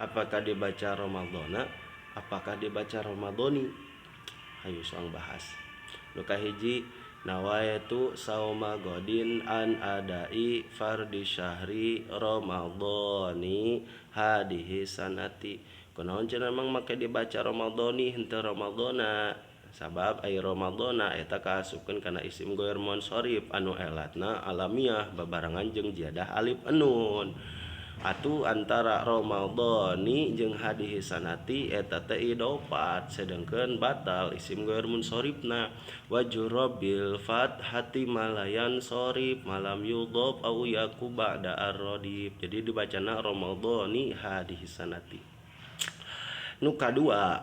Apakah dibaca Ramadhana, apakah dibaca Ramadhani? Hayu soang bahas. Nu kahiji, nawaitu sauma godin an adai fardi syahri Ramadhani hadihi sanati. Kunaon cenah mang make dibaca Ramadhani henteu Ramadhana? Sabab ai Ramadhana eta kaasupkeun kana isim ghoir munsharif anu elatna alamiah babarengan jeung ziyadah alif nun. Atuh antara Ramadhani jeung hadihi sanati eta teh idhofat, sedengkeun batal isim ghoir munsharifna. Wa jurra bil fathati ma la yansharif malam yudhof au yaku ba'da ar-radif. Jadi dibacana Ramadhani hadihi sanati. Nu kadua,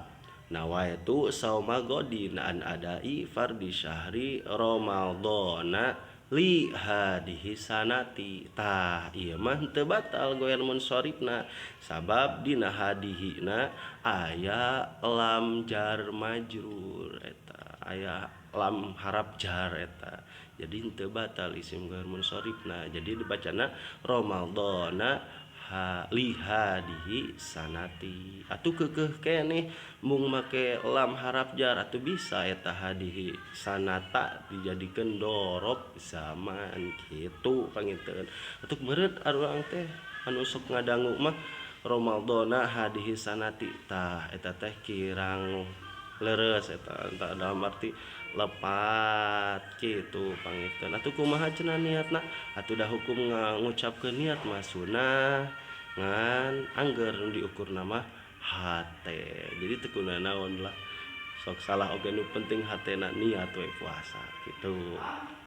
nawaitu sauma godin an adai fardi syahri Ramadhana li hadihi sanati. Tah, ieu mah teu batal ghoir munsharifna, sabab dina hadihina aya lam jar majrur, eta aya lam harap jar eta. Jadi henteu batal isim ghoir munsharifna. Jadi dibacana Ramadhana li hadihi sanati. Atuh keukeuh keneh mung make lam harap jar, atuh bisa eta hadihi sanata dijadikeun dorob zaman kitu panginten. Atuh meureun urang teh anu sok ngadangu mah Ramadhana hadihi sanati. Tah, eta teh kirang leres eta, dalam arti lepat kitu panginten. Atuh kumaha cenah niatna? Atuh da hukum ngucapkeun niat mah sunah, ngan angger nu diukurna mah hate. Jadi teu kunanaon lah, sok salah oge nu penting hatena niat we puasa kitu.